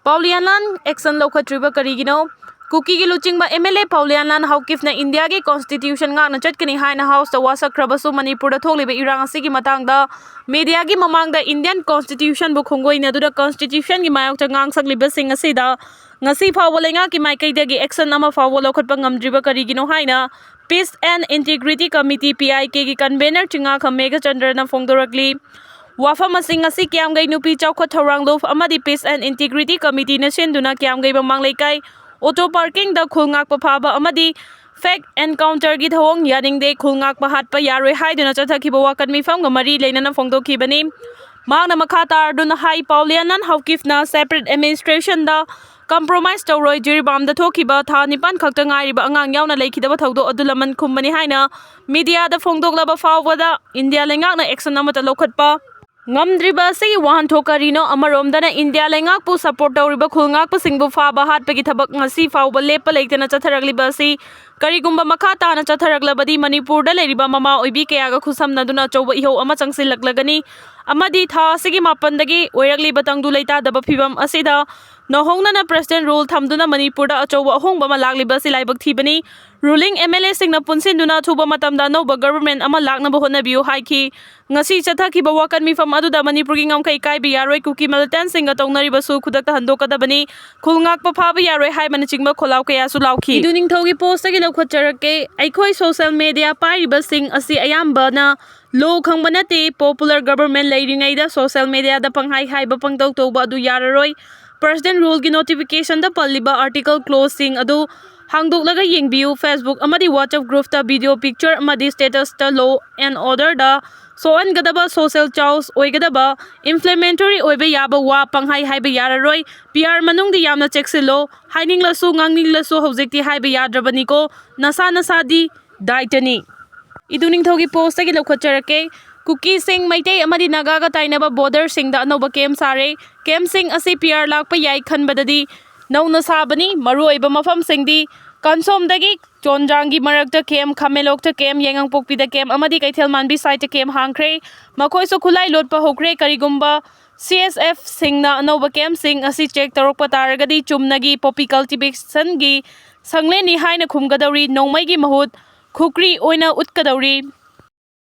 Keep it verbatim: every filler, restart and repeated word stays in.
ꯄꯥꯎꯂꯤꯌꯥꯟꯂꯥꯟ action ꯂꯧꯈꯠꯇ꯭ꯔꯤꯕ ꯀꯔꯤꯒꯤꯅꯣ? ꯀꯨꯀꯤꯒꯤ ꯂꯨꯆꯤꯡꯕ MLA ꯄꯥꯎꯂꯤꯌꯥꯟꯂꯥꯟ ꯍꯥꯎꯀꯤꯞꯅ ꯏꯟꯗꯤꯌꯥꯒꯤ constitution ꯉꯥꯛꯅ ꯆꯠꯀꯅꯤ ꯍꯥꯏꯅ House ꯇ ꯋꯥꯁꯛꯈ꯭ꯔꯕꯁꯨ, ꯃꯅꯤꯄꯨꯔꯗ ꯊꯣꯛꯂꯤꯕ ꯏꯔꯥꯡ ꯑꯁꯤꯒꯤ ꯃꯇꯥꯡꯗ media ꯒꯤ ꯃꯃꯥꯡꯗ Indian constitution ꯕꯨ ꯈꯣꯡꯒꯣꯏꯅꯗꯨꯅ constitution ꯒꯤ ꯃꯥꯌꯣꯛꯇ ꯉꯥꯡꯁꯛꯂꯤꯕꯁꯤꯡ ꯑꯁꯤꯗ ꯉꯁꯤ ꯐꯥꯎꯕ ꯂꯩꯉꯥꯛꯀꯤ ꯃꯥꯏꯀꯩꯗꯒꯤ action ꯑꯃ ꯐꯥꯎꯕ ꯂꯧꯈꯠꯄ ꯉꯝꯗ꯭ꯔꯤꯕ ꯀꯔꯤꯒꯤꯅꯣ ꯍꯥꯏꯅ Peace and Integrity Committee, PIK ꯒꯤ convenor ꯆꯤꯉꯥꯈꯝ ꯃꯦꯘꯆꯟꯗ꯭ꯔꯅ ꯐꯣꯡꯗꯣꯔꯛꯂꯤ꯫ ꯋꯥꯐꯝ ꯑꯁꯤ ꯉꯁꯤ ꯀꯤꯌꯥꯝꯒꯩ ꯅꯨꯄꯤ ꯆꯥꯎꯈꯠ ꯊꯧꯔꯥꯡ ꯂꯨꯞ ꯑꯃꯗꯤ Peace and Integrity Committee ꯅ ꯁꯤꯟꯗꯨꯅ ꯀꯤꯌꯥꯝꯒꯩ ꯃꯃꯥꯡ ꯂꯩꯀꯥꯏ auto parking ꯗ ꯈꯨꯜ ꯉꯥꯛꯄ ꯐꯥꯕ ꯑꯃꯗꯤ fake encounter ꯒꯤ ꯊꯧꯑꯣꯡ ꯌꯥꯅꯤꯡꯗꯦ, ꯈꯨꯜ ꯉꯥꯛꯄ ꯍꯥꯠꯄ ꯌꯥꯔꯣꯏ ꯍꯥꯏꯗꯨꯅ ꯆꯠꯊꯈꯤꯕ ꯋꯥꯀꯠ ꯃꯤꯐꯝꯒ ꯃꯔꯤ ꯂꯩꯅꯅ ꯐꯣꯡꯗꯣꯛꯈꯤꯕꯅꯤ꯫ ꯃꯍꯥꯛꯅ ꯃꯈꯥ ꯇꯥꯔꯗꯨꯅ ꯍꯥꯏ, ꯄꯥꯎꯂꯤꯌꯥꯟꯂꯥꯟ ꯍꯥꯎꯀꯤꯞꯅ separate administration ꯗ compromise ꯇꯧꯔꯣꯏ, ꯖꯤꯔꯤꯕꯥꯝꯗ ꯊꯣꯛꯈꯤꯕ ꯊꯥ ꯅꯤꯄꯥꯟ ꯈꯛꯇ ꯉꯥꯏꯔꯤꯕ ꯑꯉꯥꯡ ꯌꯥꯎꯅ ꯂꯩꯈꯤꯗꯕ ꯊꯧꯗꯣꯛ ꯑꯗꯨ ꯂꯃꯟ ꯈꯨꯝꯕꯅꯤ ꯍꯥꯏꯅ media ꯗ ꯐꯣꯡꯗꯣꯛꯂꯕ ꯐꯥꯎꯕꯗ ꯏꯟꯗꯤꯌꯥ ꯂꯩꯉꯥꯛꯅ action ꯑꯃꯠꯇ ꯂꯧꯈꯠꯄ ꯉꯝꯗ꯭ꯔꯤꯕ ꯑꯁꯤꯒꯤ ꯋꯥꯍꯟꯊꯣꯛ ꯀꯔꯤꯅꯣ? ꯑꯃꯔꯣꯝꯗꯅ ꯏꯟꯗꯤꯌꯥ ꯂꯩꯉꯥꯛꯄꯨ support ꯇꯧꯔꯤꯕ ꯈꯨꯜ ꯉꯥꯛꯄꯁꯤꯡꯕꯨ ꯐꯥꯕ ꯍꯥꯠꯄꯒꯤ ꯊꯕꯛ ꯉꯁꯤ ꯐꯥꯎꯕ ꯂꯦꯞꯄ ꯂꯩꯇꯅ ꯆꯠꯊꯔꯛꯂꯤꯕ ꯑꯁꯤ ꯀꯔꯤꯒꯨꯝꯕ ꯃꯈꯥ ꯇꯥꯅ ꯆꯠꯊꯔꯛꯂꯕꯗꯤ ꯃꯅꯤꯄꯨꯔꯗ ꯂꯩꯔꯤꯕ ꯃꯃꯥ ꯑꯣꯏꯕꯤ ꯀꯌꯥꯒ ꯈꯨꯠꯁꯝꯅꯗꯨꯅ ꯑꯆꯧꯕ ꯏꯍꯧ ꯑꯃ ꯆꯪꯁꯤꯜꯂꯛꯂꯒꯅꯤ ꯑꯃꯗꯤ ꯊꯥ ꯑꯁꯤꯒꯤ ꯃꯥꯄꯟꯗꯒꯤ ꯑꯣꯏꯔꯛꯂꯤꯕ ꯇꯪꯗꯨ ꯂꯩꯇꯥꯗꯕ ꯐꯤꯚꯝ ꯑꯁꯤꯗ ꯅꯧꯍꯧꯅꯅ President rule ꯊꯝꯗꯨꯅ ꯃꯅꯤꯄꯨꯔꯗ ꯑꯆꯧꯕ ꯑꯍꯣꯡꯕ ꯑꯃ ꯂꯥꯛꯂꯤꯕ ꯑꯁꯤ ꯂꯥꯏꯕꯛ ꯊꯤꯕꯅꯤ꯫ Ruling MLA ꯁꯤꯡꯅ ꯄꯨꯟꯁꯤꯟꯗꯨꯅ ꯑꯊꯨꯕ ꯃꯇꯝꯗ ꯑꯅꯧꯕ government ꯑꯃ ꯂꯥꯛꯅꯕ ꯍꯣꯠꯅꯕꯤꯌꯨ ꯍꯥꯏꯈꯤ꯫ ꯉꯁꯤ ꯆꯠꯊꯈꯤꯕ ꯋꯥꯀꯠ ꯃꯤꯐꯝ ꯑꯗꯨꯗ ꯃꯅꯤꯄꯨꯔꯒꯤ ꯉꯝꯈꯩ ꯀꯥꯏꯕ ꯌꯥꯔꯣꯏ, ꯀꯨꯀꯤ militant ꯁꯤꯡꯒ ꯇꯧꯅꯔꯤꯕꯁꯨ ꯈꯨꯗꯛꯇ ꯍꯟꯗꯣꯛꯀꯗꯕꯅꯤ, ꯈꯨꯜ ꯉꯥꯛꯄ ꯐꯥꯕ ꯌꯥꯔꯣꯏ ꯍꯥꯏꯕꯅꯆꯤꯡꯕ ꯈꯣꯜꯂꯥꯎ ꯀꯌꯥꯁꯨ ꯂꯥꯎꯈꯤ꯫ ꯏꯗꯨ ꯅꯤꯡꯊꯧꯒꯤ post ꯇꯒꯤ ꯂꯧꯈꯠꯆꯔꯛꯀꯦ꯫ ꯑꯩꯈꯣꯏ social media ꯄꯥꯏꯔꯤꯕꯁꯤꯡ ꯑꯁꯤ ꯑꯌꯥꯝꯕꯅ law ꯈꯪꯕ ꯅꯠꯇꯦ꯫ Popular government ꯂꯩꯔꯤꯉꯩꯗ social media ꯗ ꯄꯪꯍꯥꯏ ꯍꯥꯏꯕ ꯄꯪꯇꯧ ꯇꯧꯕ ꯑꯗꯨ ꯌꯥꯔꯔꯣꯏ꯫ President rule ꯒꯤ notification ꯗ ꯄꯜꯂꯤꯕ article clause ꯁꯤꯡ ꯑꯗꯨ ꯍꯥꯡꯗꯣꯛꯂꯒ ꯌꯦꯡꯕꯤꯌꯨ꯫ Facebook ꯑꯃꯗꯤ WhatsApp group ꯇ video, picture ꯑꯃꯗꯤ status ꯇ law and order the ꯁꯣꯛꯍꯟꯒꯗꯕ, social cause ꯑꯣꯏꯒꯗꯕ, inflammatory ꯑꯣꯏꯕ ꯌꯥꯕ ꯋꯥ ꯄꯪꯍꯥꯏ ꯍꯥꯏꯕ ꯌꯥꯔꯔꯣꯏ꯫ PR ꯃꯅꯨꯡꯗꯤ ꯌꯥꯝꯅ ꯆꯦꯛꯁꯤꯜꯂꯣ꯫ ꯍꯥꯏꯅꯤꯡꯂꯁꯨ ꯉꯥꯡꯅꯤꯡꯂꯁꯨ ꯍꯧꯖꯤꯛꯇꯤ ꯍꯥꯏꯕ ꯌꯥꯗ꯭ꯔꯕꯅꯤꯀꯣ꯫ ꯅꯁꯥ ꯅꯁꯥꯗꯤ ꯗꯥꯏꯇꯅꯤ꯫ ꯏꯗꯨ ꯅꯤꯡꯊꯧꯒꯤ post ꯇꯒꯤ ꯂꯧꯈꯠꯆꯔꯛꯀꯦ꯫ ꯀꯨꯀꯤꯁꯤꯡ, ꯃꯩꯇꯩ ꯑꯃꯗꯤ ꯅꯥꯒꯥꯒ ꯇꯥꯏꯅꯕ border ꯁꯤꯡꯗ ꯑꯅꯧꯕ camp ꯁꯥꯔꯦ꯫ Camp ꯁꯤꯡ ꯑꯁꯤ PR ꯂꯥꯛꯄ ꯌꯥꯏ ꯈꯟꯕꯗꯗꯤ ꯅꯧꯅ ꯁꯥꯕꯅꯤ꯫ ꯃꯔꯨꯑꯣꯏꯕ ꯃꯐꯝꯁꯤꯡꯗꯤ ꯀꯟꯁꯣꯝꯗꯒꯤ ꯆꯣꯟꯖꯥꯡꯒꯤ ꯃꯔꯛꯇ camp, ꯈꯥꯃꯦꯟꯂꯣꯛꯇ camp, ꯌꯥꯏꯉꯪꯄꯣꯛꯄꯤꯗ camp ꯑꯃꯗꯤ ꯀꯩꯊꯦꯜ ꯃꯥꯟꯕꯤ side ꯇ camp ꯍꯥꯡꯈ꯭ꯔꯦ꯫ ꯃꯈꯣꯏꯁꯨ ꯈꯨꯠꯂꯥꯏ ꯂꯣꯠꯄ ꯍꯧꯈ꯭ꯔꯦ꯫ ꯀꯔꯤꯒꯨꯝꯕ ꯁꯤ ꯑꯦꯁ ꯑꯦꯐꯁꯤꯡꯅ ꯑꯅꯧꯕ ꯀꯦꯝꯞꯁꯤꯡ ꯑꯁꯤ ꯆꯦꯛ ꯇꯧꯔꯛꯄ ꯇꯥꯔꯒꯗꯤ ꯆꯨꯝꯅꯒꯤ ꯄꯣꯄꯤ ꯀꯜꯇꯤꯚꯦꯁꯟꯒꯤ ꯁꯪꯂꯦꯟꯅꯤ ꯍꯥꯏꯅ ꯈꯨꯝꯒꯗꯧꯔꯤ, ꯅꯣꯡꯃꯩꯒꯤ ꯃꯍꯨꯠ ꯈꯨꯀ꯭ꯔꯤ ꯑꯣꯏꯅ ꯎꯠꯀꯗꯧꯔꯤ꯫